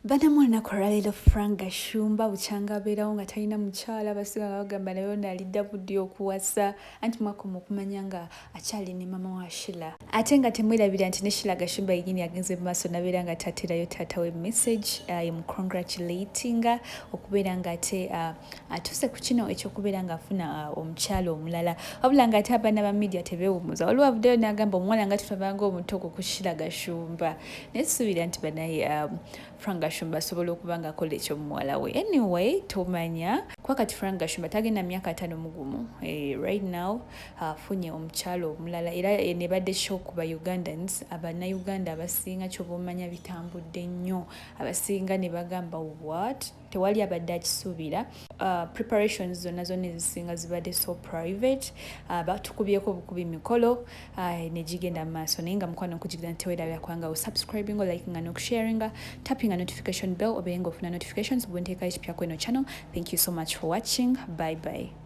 Banamu, olunaku olwaleero Frank Gashumba bukyanga abeerawo nga talina mukyala, abasinga nga bagamba naye ono alidda buddi okuwasa, anti mwakoma okumanya nga akyali ne mama wa Shila. Ate nga temwerabira nti ne Shila Gashumba yenyini agenze mu maaso nabeera nga taterayo taata we message emucongratulatinga okubeera nga ate atuuse ku kino ekyokubeera ng'afuna omukyala omulala. Wabula nga ate abaana ba media tebeewumuza, waliwo avuddeyo n'agamba omuwala nga tutabanga omuto ku Shila Gashumba, naye suubira nti banaye Frank Gashumba asobola okuba nga akola ekyomuwala we. Anyway, tomanya kuba kati Frank Gashumba tagenda myaka 51, right now afunye omukyala omulala, era nebadde shock ba Ugandans, Abannayuganda abasinga. Kyoba omanya bitambudde nnyo, abasinga ne bagamba, "What?" Tewali abadde akisuubira. Preparations zonna zonna ezisinga zibadde so private, batukubyeko bukubi mikolo negigenda mu maaso. Naye nga mukwano, nkujigira nti tewerabira kubanga osubscribing, olikinga n'okusharinga, tapping a notification bell, obeere nga ofuna notifications bwe nteekayo ekipya ku eno channel. Thank you so much for watching. Bye bye.